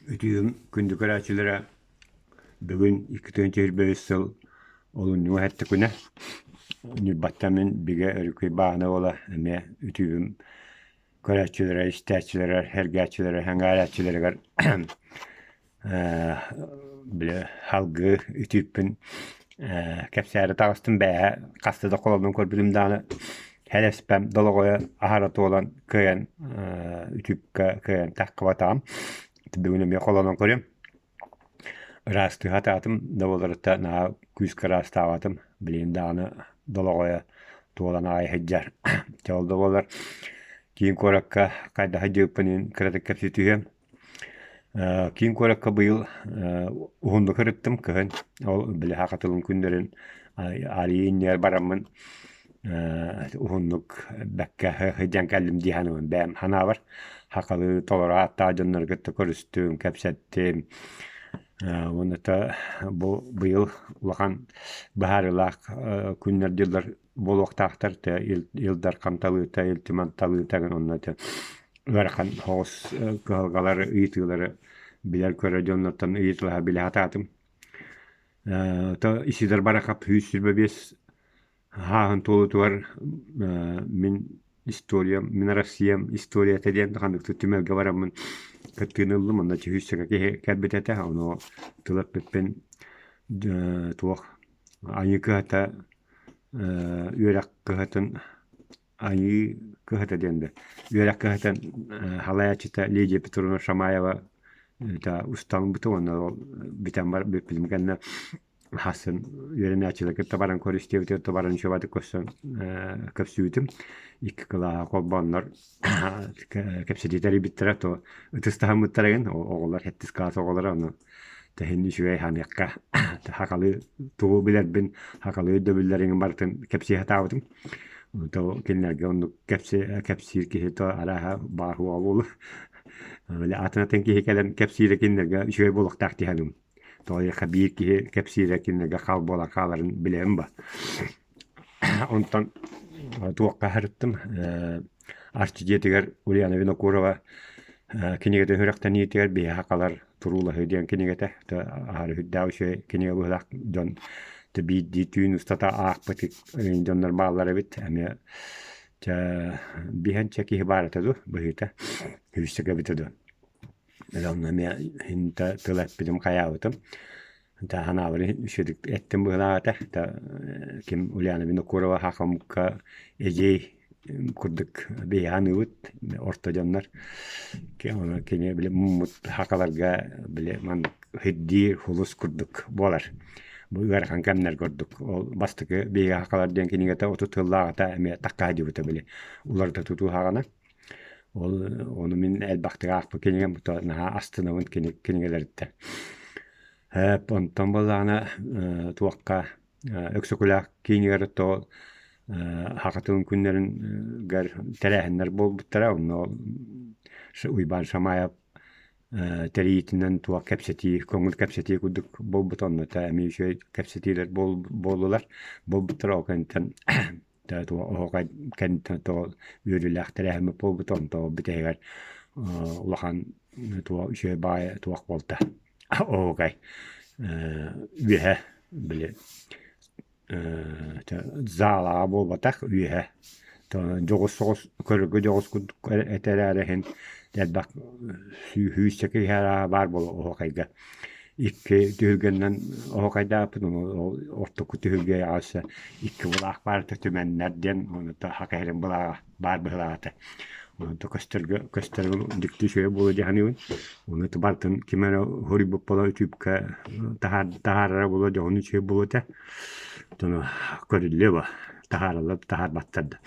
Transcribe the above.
Үтүөм күндү көрөөччүлэрэ, бүгүн 2025 сыл олунньу сэттэ күнэ. Ньурбаттан мин Бигэ Өрүкүй Бааһына уола эмиэ үтүөм көрөөччүлэрэ, истээччилэрэ, сэргээччилэрэ, сэҥээрээччилэригэр били салгыы үтүөппүн кэпсээри таҕыстым бээһэ хаста да холонон көрбүтүм даҕаны Һэлэспэм долоҕойо аһара туолан кыайан үтүккэ кыайан таххыбатаҕым. Бүгүн эмиэ холонон көрүөм. Ыраастыы сатаатым да буоларыттан наһаа күүскэ ыраастаабатым. Билигин даҕаны долоҕойо туолан аҕай сылдьар. Чэ ол да буоллар киин куоракка хайдах сылдьыбыппын кыратык кэпсии түһүөм. Киин куоракка быйыл уһуннук ырыттым кыһын. Ол били саха тылын күннэрин арыйыы иннигэр бараммын уһуннук бэккэ сылдьан кэллим дии саныыбын бэйэм санаабар. Сахалыы толору ааттаах дьоннору кытта көрүстүм, кэпсэттим. Уонна бу быйыл улахан быһаарыылаах күннэр-дьыллар буолуохтаахтар Ил Дархан талыыта, Ил Түмэн талыыта онно ыарахан соҕус кыһалҕалары, ыйытыылары билэр-көрөр дьоннортон ыйыталаһа билэ сатаатым. То Исидор Барахов 125 сааһын туолуутугар мин историям, мин Россиям историята диэн ханнык түмэлгэ бараммын кыттыыны ыллым. Онно сүүсчэкэ киһи кэлбит этэ. Ону тыл эппиппин туох Айыы кыһата үөрэх кыһатын Айыы кыһата диэн да үөрэх кыһатын салайааччыта Лидия Петровна Шамаева устаҥбыта уонна ол бүтэн бар бүппүтүм кэннэ хасын үөрэнээччилэр кытта баран көрүстүбүт баран үчүгэйдик көрсөн көрсүбүтүм икки кылааһа холбооннор кэпсэтии тэрийбиттэрэ то ытыс таһыммыттара игин оҕолор сэттис кылаас оҕолоро ону Тэһин үчүгэй ханыахха сахалыы тугу билэрбин, сахалыы өйдөбүллэрин барытын кэпсии сатаабытым. То кинилэргэ оннук кэпсиир киһи то арааһа баар суоҕа буолуо. Били атын-атын киһи кэлэн кэпсиирэ кинилэргэ үчүгэй буолуохтаах дии саныыбын. Тоҕо диэххэ биир киһи кэпсиирэ кинилэргэ хал буолан хааларын билэбин ба. Онтон туохха сырыттым Арчы дьиэтигэр Ульяна Винокурова кинигэтин сүрэхтэниитигэр биһиэхэ сахалар туруулаһыы диэн кинигэтэ аһары үрдээх үчүгэй кинигэ быһыылаах дьон биирдии түүн устата аахпыт дьоннор бааллар эбит эмиэ чэ биһэнчэ киһи баар этэ дуу быһыыта үһүстэгэ эбитэ дуу онно эмиэ тыл эппитим хайаабытым Таһанаабын үчүгдүк эттим быһыылаах этэ. Ким Ульяна Винокурова Хахамка эдьиэй курдук биһиги аныыбыт орто дьоннор. Кини били муммут хакаларга били маннык сирдиир сулус курдук буолар. Бу ыарахан кэмнэр курдук. Ол бастакы биһиги хакалар диэн кинигэтэ 30 сыллааҕыта эмиэ такка сылдьыбыта били уларыта тутуу саҕана. Ол ону мин элбэхтик аахпыт кинигэм наһаа астынабын кинигэлэриттэн. Онтон буоллаҕына туохха Өксөкүлээх киинигэр то саха тылын күннэригэр тэрээһиннэр буолбуттара. Онно Уйбаан Шамаев тэрийиитинэн туох кэпсэтии, көҥүл кэпсэтии курдук буолбута. Онно эмиэ үчүгэй кэпсэтиилэр буоллулар. Буолбуттара ол кэнниттэн оһоҕой кэнниттэн тоҕо үөрүүлээх тэрээһиммит буолбута онто бүтэһигэр улахан туох үчүгэй баҕайы туох буолта оһуокай үөһэ били залаҕа буолбатах үөһэ дьоҕус соҕус көрөргө дьоҕус курдук этэ эрээри иһин элбэх сүүсчэкэ киһи баар буолуо оһуокайга Икки түһүлгэннэн оһуокайдаабыппыт, ол ортоку түһүлгэ өссө икки былаах баар этэ түмэннэр диэн, ону саха иһэрин былааҕа баар быһыылаах этэ. Ону көстөргө көстөргө дьикти үчүгэй буолуо дии саныыбын. Ону барытын ким эрэ суруйбут буола үтүүпкэ таһаарара буолуо, дьоһун үчүгэй буолуо этэ. Ону көрүллүө бо, таһаараллар таһаарбаттар да.